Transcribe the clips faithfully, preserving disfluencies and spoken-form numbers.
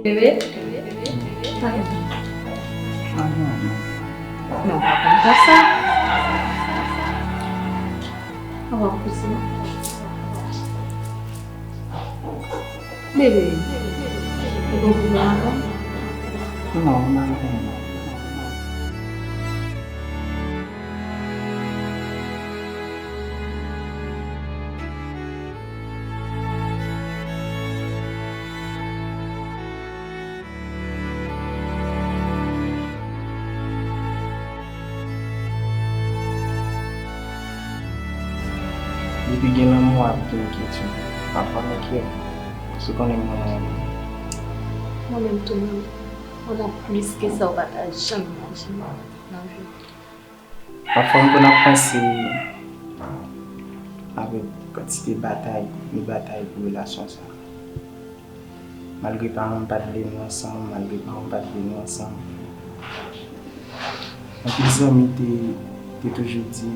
Bebe? Pa gen. Pa gen. Non, pa konn fè sa. Avan kouzen. Bebe, ou gon pwoblèm avè m? Non, m pa gen. Depi gen lanmou ap gen enkyetid. Pafwa m enkyè, paske w konnen m renmen w. Mwen menm tou, mwen, mwen renmen w plis ke sa w pa ta janm imajine nan vi w. Pafwa m konn ap panse avèk kantite batay nou batay pou relasyon sa. Malgre paran m pa t vle nou ansanm, malgre paran m pa t vle nou ansanm, anpil zanmi te, te toujou di,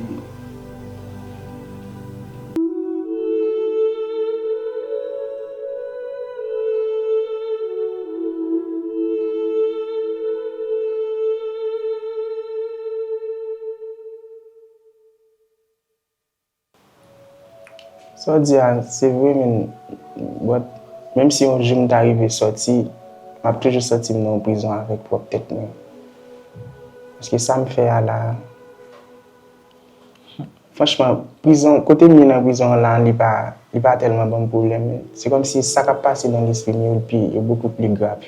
Sa w di a, se vre, men, but, menm si yon jou m ta rive sòti, m ap toujou santi m nan yon prizon avèk pwòp tèt mwen. Paske sa m fè a la, franchman, prizon, kote m ye nan prizon an la, li pa, li pa tèlman ban m pwoblèm, men se kòmsi sa k ap pase nan lespri m yo, li pi, yo bokou pli grav.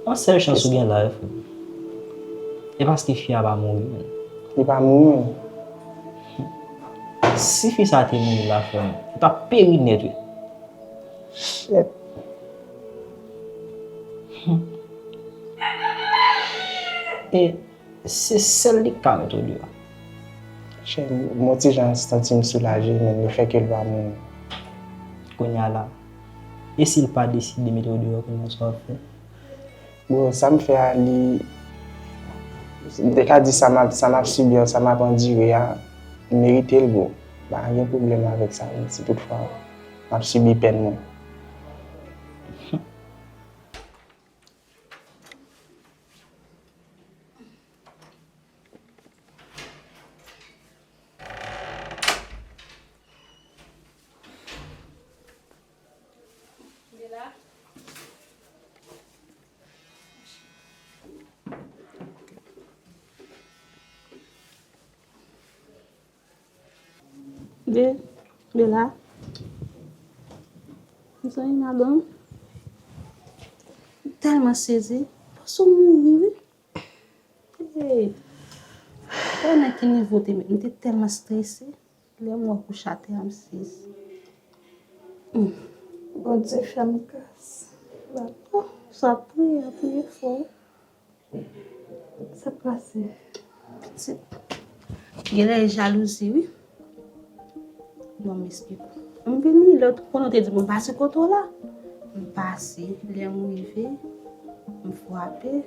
Yon sèl chans ou gen la, wi, frè m. E paske fi a pa mouri, menn. Li pa mouri, menn. Si fi sa te mouri la, frè m, ou t ap peri nèt, wi. Shit. E se sèl li k ka met ou deyò. Chè, m, m yon ti jan santi m soulaje, menn, lefètke l pa mouri. Kounye a la, e si l pa deside mete w deyò, kounye a sa w ap fè? Bon, sa m fè a, li, m te ka di sa m ap, sa m ap sibi an, sa m ap andire a, m merite l, bon. Pa gen pwoblèm avèk sa, menm si toutfwa m ap sibi pèn mwen. Be, Bela. Mezanmi, madanm. M tèlman sezi. Panse w mouri, wi. Hey. Ou wè nan ki nivo te met m, m te tèlman strese. Lè m wè w kouche atè a, m sezi. Hmm. Bondye fè m gras. Dakò. Sa priye, priye fò. Sa k pase? Pitit. Genlè e jalouzi, wi. Bon, m esplike w. M vini, lè w konnen w te di m pase kote w la. M pase, lè m rive, m frape,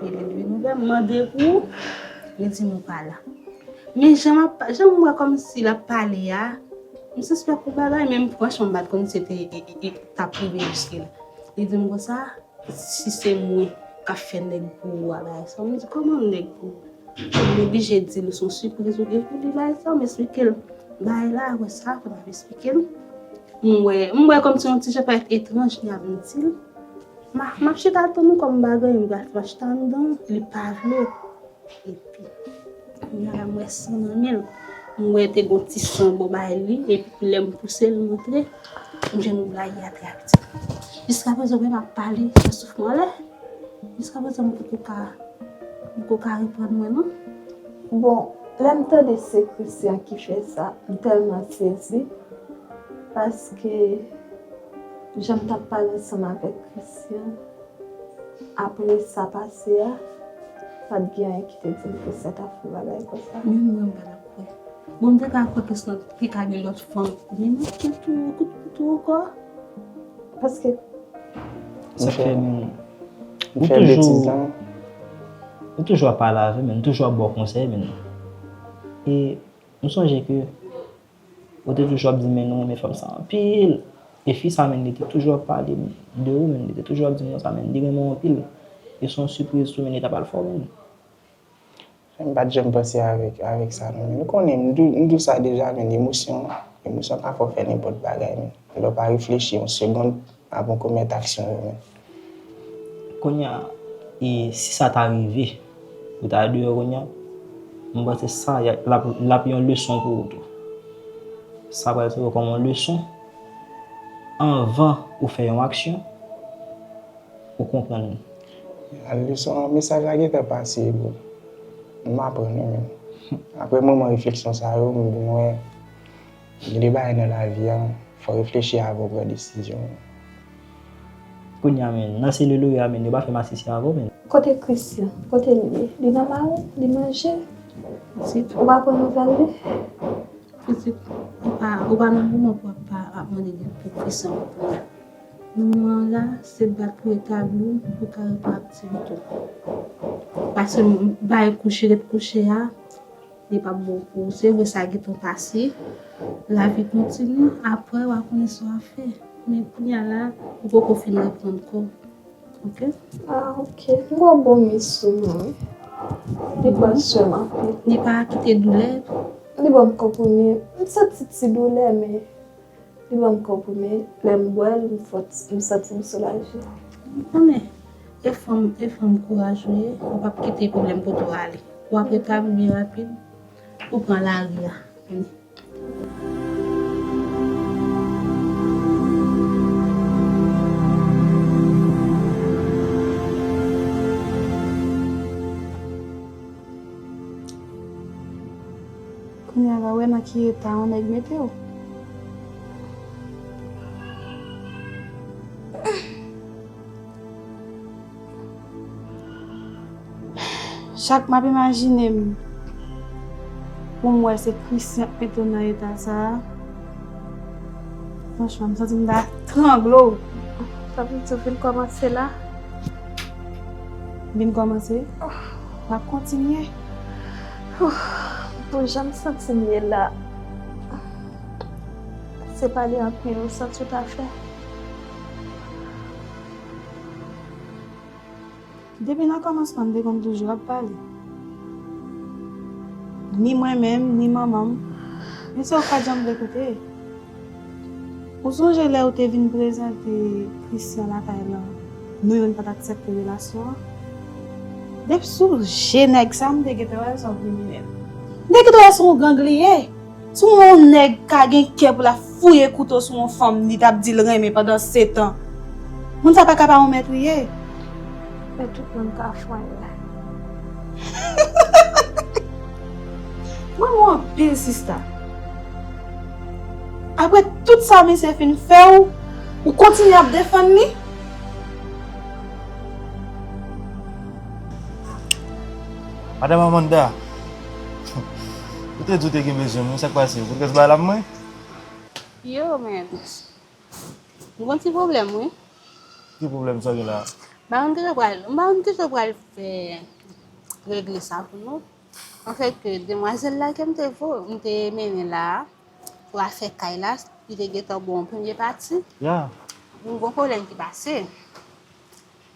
e li vin ouvè, m mande pou ou, li di m ou pa la. Men jan m ap, jan m wè kòmsi l ap pale a, m sispèk yon bagay, men m franchman m pa t konn si se te, e, e, e, t ap rive jiske la. Li di m konsa, si se mwen k ap fè nèg gwo a bagay sa, m di, kòman nèg gwo? M oblije di l se yon sipriz ou gen pou li bagay sa, m esplike l bagay la, apre sa, apre m ap esplike l. M wè, m wè kòmsi yon ti jan parèt etranj, m ap di l. M a, m ap chita tann ou kòm bagay, m pral fè m chita anndan, li pa vle. Epi, kounye a la, m wè san nan men l. M wè te gon ti san bò bay li, epi lè m pouse l, m antre, m jwenn yon blayi atè a, pitit. Jiskaprezan, wi, m ap pale, jan souf mwen anlè. Jiskaprezan, m poko ka, m poko ka reprann mwen, non. Bon, lè m tande se Christian ki fè sa, m tèlman sezi, paske jan m t ap pale ansanm avèk Christian, apre sa pase a, pa t gen anyen ki te di m ke sa t ap fè bagay konsa. Menm mwen, m pa t ap kwè. Bon, m te ka kwè ke se te ka gen lòt fanm. Men non, ki tou, ki tou ankò. Paske. Sa fè, men, ou toujou, ou toujou ap pale avè m, men, ou toujou ap ba w konsèy, men. E m sonje ke ou te toujou ap di m, men, nou renmen fanm sa anpil. E fi sa menm, li te toujou ap pale de ou menm, li te toujou ap di m konsa menm, li renmen w anpil. E se yon sipriz tou menm, li ta pral fè w menm. M pa t janm panse avèk, avèk sa non, men nou konnen, m di, m di w sa deja, men emosyon, emosyon ka fè w fè nenpòt bagay, men lè w pa reflechi yon segonn avan w komèt aksyon yo, men. Kounye a, e si sa ta rive, ou ta deyò kounye a, m panse sa, y a, l ap, l ap yon leson pou ou tou. Sa pral sèvi w kòm yon leson anvan ou fè yon aksyon, ou konprann. Leson an, mesaj la gentan pase, bro. M aprann, wi, men. Apre moman refleksyon sa yo, m vin wè, gen de bagay nan lavi a, fò w reflechi avan w pran desizyon. Kounye a, men, nan selil ou yo a, men, yo pa fè masisi avè w, men. Kote Christian? Kote l ye? Li nan mari? Li manje? Ou pa pran nouvèl li? Pitit, ou pa, ou pa nan moman pou ap pa ap mande li pou Christian pou kounye a. Nan moman an la, se bat pou retabli w, pou w ka repran aktivite w. Paske bay kouche, ret kouche a, li p ap bon pou ou. Se vre sa gentan pase, lavi kontinye, apre w a konnen sa w a fè. Men kounye a la, ou poko fin reprann kò w. Ok? Ah, ok. M pran bon mi sou mwen, wi. Li pral swen m anpil. Li pa kite doulè? Li ban m konprime. M santi ti doulè, men li ban m konprime. Lè m bwè l, m fòt, m santi m soulaje. M konnen. E fanm, e fanm kouraj ou ye, ou p ap kite pwoblèm pote w ale. W ap retabli byen rapid, ou pran lari a. Kounye a la, w wè nan ki eta yon nèg mete w. Chak m ap imajine m pou m wè se Christian k mete w nan eta sa a, franchman, m santi m ta trangle w. Sa vle di w vin kòmanse la? Vin kòmanse? M ap kontinye. Pou jan m santi m ye la, se pale anpil ou santi w ta fè. Depi nan kòmansman, m te konn toujou ap pale. Ni mwen menm, ni manman m. Men se w k pa t janm vle koute. Ou sonje lè ou te vin prezante Christian lakay lan, nou youn pa t aksepte relasyon an? Depi sou je nèg sa, m te gentan wè l se yon kriminèl. M te gentan wè se yon gang li ye. Si yon nèg ka gen kè pou l ap fouye kouto sou yon fanm, li t ap di l renmen pandan setan, moun sa pa ka pa yon mèt li ye. Men tout moun ka fwen l. Mwen wè w anpil, sista. Apre tout sa misye fin fè w, ou kontinye ap defann li? Madanm Amanda, ou te di w te gen bezwen m, wi, sa k pase? Ou pote kèk bagay la pou mwen? Yo, men. M gon ti pwoblèm, wi. Ki pwoblèm sa w gen la? M pa konn kijan pral, m pa konn kijan pral fè regle sa pou nou. Anfèt, ke demwazèl la ke m te vo-, m te mennen la a, pou afè kay la, li te gentan bon premye pati. Ya. M gon pwoblèm ki pase.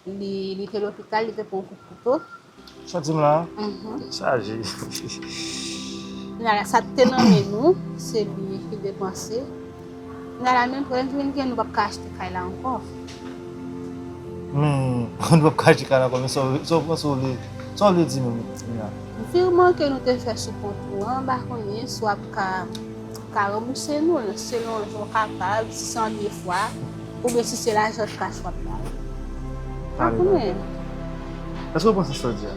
Li, li te lopital, li te pran yon kout kouto. Sa di m la? Mhm. Chaje. Kounye a la, sa k te nan men nou, se li ki depanse. Kounye a la, menm pran vin gen, nou p ap ka achte kay la ankò. Men, nou p ap ka achte kay la ankò, men sa w, sa w panse w vle, sa w vle di menm, kounye a? Vireman ke nou te fè sou kont ou an, m pa konnen si w ap ka ka ranbouse nou l selon jan w kapab, si se an de fwa, oubyen si se lajan kach w ap ba l. Pa konnen. Èske w panse sa w di a?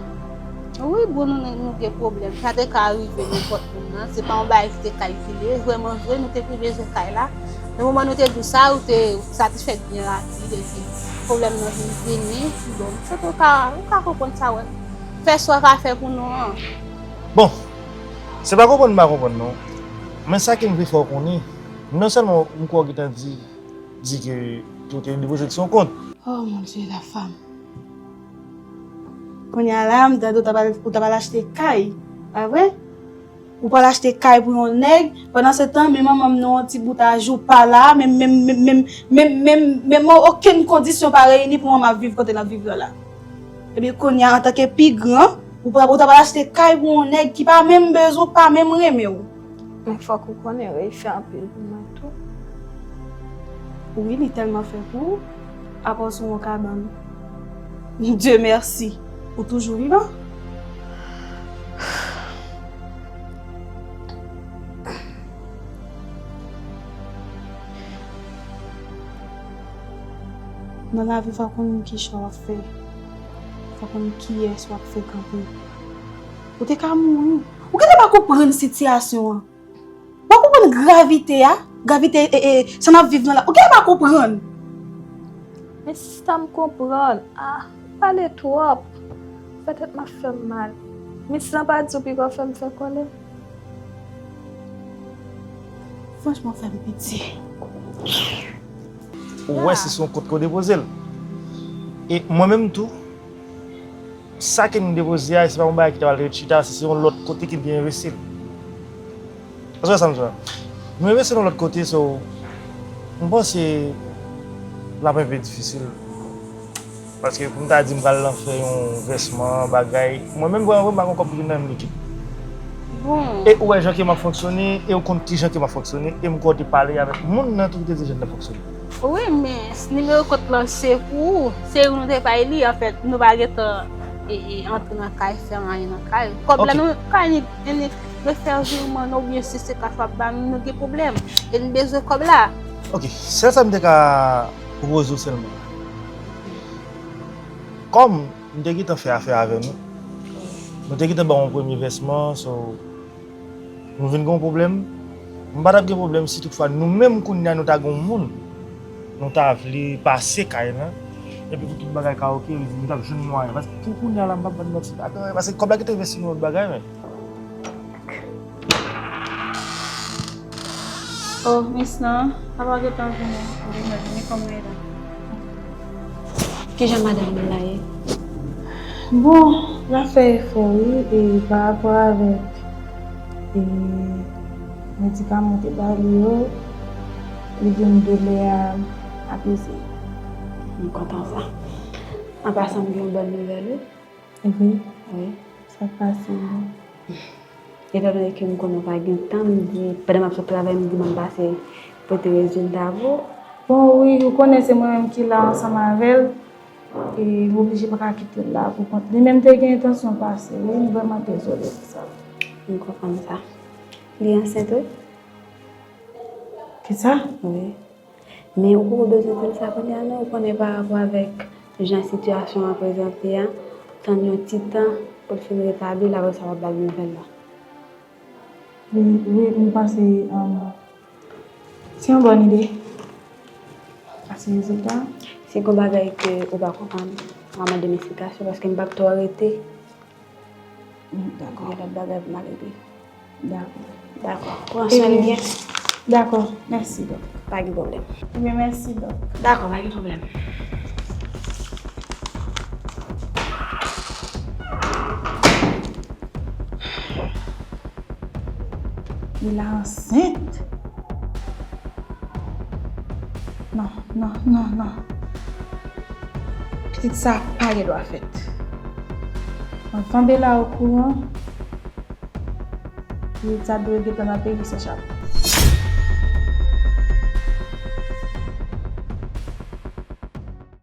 Wi, bon, nou, nou, nou gen pwoblèm. Sa te ka rive nenpòt moun nan. Se pa yon bagay ki te kalkile. Vrèman vre, nou te pi bezwen kay la. Nan moman nou te di w sa, ou te, sa te fèt byen rapid, epi pwoblèm nan vin vini. Bon, se pou w ka, ou ka konprann sa, wè. Fè sa w ka fè pou nou an. Bon, se pa konprann m pa konprann non. Men sa ke m vle fè w konnen, non sèlman m kwè w gentan di, di ke, ke w te depoze l sou yon kont. Oh mon Dieu, la femme. Kounye a la, m tande w t ap al, ou t ap al achte kay, pa vre? Ou pral achte kay pou yon nèg, pandan se tan, men manman m nan yon ti bout a jou pa la, men, men, men, men, men, men, men, men okenn kondisyon pa reyini pou manman ap viv kote l ap viv la la. Ebyen, kounye a, antanke pi gran, ou pral, ou ta pral achte kay pou yon nèg ki pa menm bezwen, pa menm renmen w. Men fòk ou konnen, wi, fè anpil pou mwen tou. Wi, li tèlman fè pou ou, apa w sou yon kabann. Dieu merci, ou toujou vivan. Nan lavi, fò w konn ki chwa w ap fè. Fò w konn kiyès w ap frekante. Ou te ka mouri. Ou genlè pa konprann sitiyasyon an. Ou pa konprann gravite a? Gravite, e, e, sa n ap viv nan la. Ou genlè pa konprann. Men sista, m konprann. Ah, pale twòp. Petèt m ap fè m mal. Men si sa pa di w piko fè m fè kòlè. Franchman, w fè m piti. Ou wè, se sou yon kont ke w depoze l. E mwen menm tou, sa ke nou depoze a, se pa yon bagay ki ta pral ret chita, se, se yon lòt kote ke n te envesti l. Èske w wè sa m di w la? Nou envesti l yon lòt kote, so, m panse l ap enpe difisil. Paske pou m ta di m pral nan fè yon vèsman, bagay, mwen menm, vrèman, vrèman, m pa gen kòb ki vin nan menm likid. Bon. E ou wè jan ke m ap fonksyone, e ou konn ki jan ke m ap fonksyone, e m kwè w te pale avèk moun nan tou ki te di jan l ap fonksyone. Wi, men nimewo kont lan se pou ou, se ou nou te bay li, anfèt, nou pa gentan, e, e, antre nan kay, fè anyen nan kay. Kòb la, ok, nou pa ni, ni, nou fè virman nan, oubyen si se kach w ap ba nou, nou gen pwoblèm, e nou bezwen kòb la. Ok, sèl sa m te ka pwopoze w sèlman. Kòm nou te gentan fè afè avè nou, nou te gentan ba w yon premye vèsman, so, nou vin gen yon pwoblèm. M pa t ap gen pwoblèm si toutfwa nou menm kounye a nou ta gen yon moun nou ta vle pase kay lan, epi pou tout bagay ka oke, nou t ap jwenn mwayen. Paske pou kounye a la, m p ap ba n manti, pa gen anyen, paske kòb la gentan envesti nan lòt bagay, men. Oh, Miss lan, papa gentan vini. Li gentan vini, kòman w ye la? Kijan madanm mwen la ye? Bon, l ap fè efò, wi, e pa rapò avèk, e, medikaman w te ba li yo, li vin doulè a apeze. M kontan sa. An pasan, m gen yon bòn nouvèl, wi. Evre? Wi. Sa k pase? Etandone ke m konnen w pa gen tan, m di, pandan m ap sot travay, m di ban m pase pote rezilta pou ou. Bon, wi, ou konnen se mwen menm ki la ansanm avè l, e m oblije pa ka kite l la pou kont li. Men m te gen entansyon pase, wi, m vrèman dezole pou sa. M konprann sa. Li ansent, wi. Kisa? Wi. Men ou poko bezwen konn sa kounye a non, ou konnen pa rapò avèk jan sitiyasyon an prezante a, tann yon ti tan pou l fin retabli l, apre sa w ap ba l nouvèl la. Wi, wi, m panse, um, se yon bòn ide. Pase rezilta. Si gon bagay ke ou pa konprann, w a mande m esplikasyon, paske m p ap twò rete. Mm, dakò. Gen lòt bagay pou m al regle. Dakò. Dakò. Pran swen l byen. Dakò. Mèsi, dòk. Pa gen pwoblèm. Ebyen, mèsi, dòk. Dakò, pa gen pwoblèm. Li la ansent. Non, non, non, non. Pitit sa pa gen dwa fèt. Anvan Bela okouran, pitit sa dwe gentan nan peyi san chapèt.